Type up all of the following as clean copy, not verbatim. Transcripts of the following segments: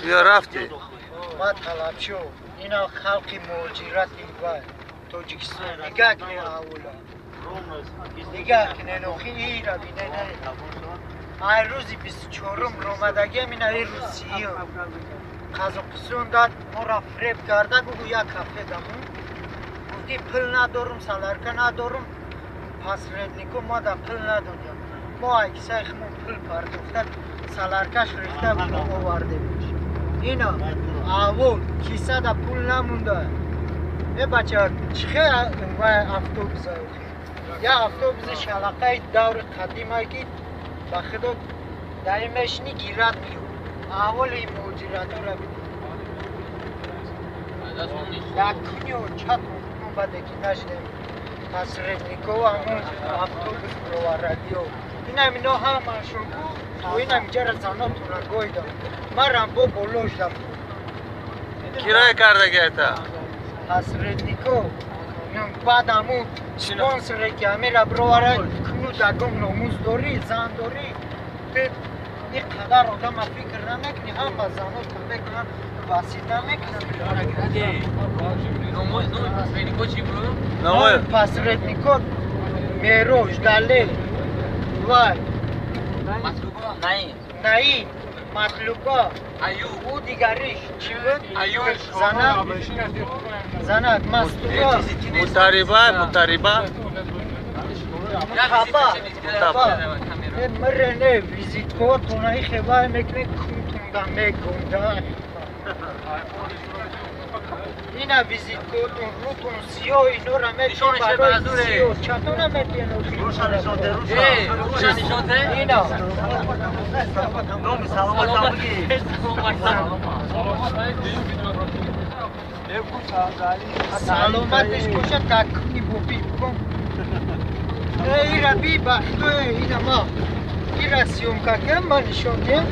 Биё рафтӣ. Ма талабшо. Ина халқи муҳоҷирати вай. Тоҷикистон нигаҳ кунед аввала. Нигаҳ кунед охи ира бинед. Ай рӯзи 24-ум ромадагиам ина ай рӯз 30-ум. Қазоқистон дад моро фреб карда гугу як кафе дамун. Гуфти пул надорум, солярка надорум. Посреднико ма да пул надодям. Мо ай кисаи хумон пул пардохта соляркаш рехта овардем. Ина аввал кисада пул намонда. Э бача чӣ хел вай автобуса охи? Я автобуси шалақаи даври қадимае ки ба худо дар ин мешинӣ гират меёб. Аҳволи ин муҳоҷиратҳоро бибин. Дар куниё чатон баде ки нашидем посредников ҳамон автобус бироварадиё. Инам ино ҳамашон ку то инам иҷара занотонра гойдам. Марам бо болош дам. Кирая кардаги айта? Посредников баъд ҳамун спонсоре ки ҳамера бировара куну дагом номус дорӣ, зан дорӣ, ту ин қадар одама фикр намекунӣ, ҳама занотон мекунанд, васита мекунанд. Номои Посреднико Мерош, Далел, вай, Наим, Матлуба, ӯ дигариш чӣ буд? Занак, занак, Мастура, Мутариба, Мутариба. Мутаба, Мутаба. Э, мире не, визиткаотона ихе вай мекунед, кунтунда мегунда. Ина визиткаотон, рутон сиёҳ, инора метиҳем барои сиёҳ. Чатона метиҳен охи? Ина. Саломатиш бошад, дар куни бобӣ бигом. Э, ира би бахто, ина ма. Ира съёмка кунам, ман нишон диҳам.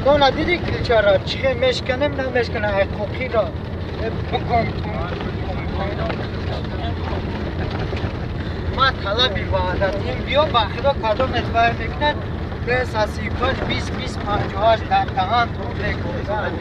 Нона диди килчара, чӣ хел мешканем, намешканем, ай қоқиро. Э, бигом тун. Ма талаби ваҳдатием, биё ба худо кадом этвар мекунад, бес аз 35 20 20 58 дар даҳан тон мегӯзад.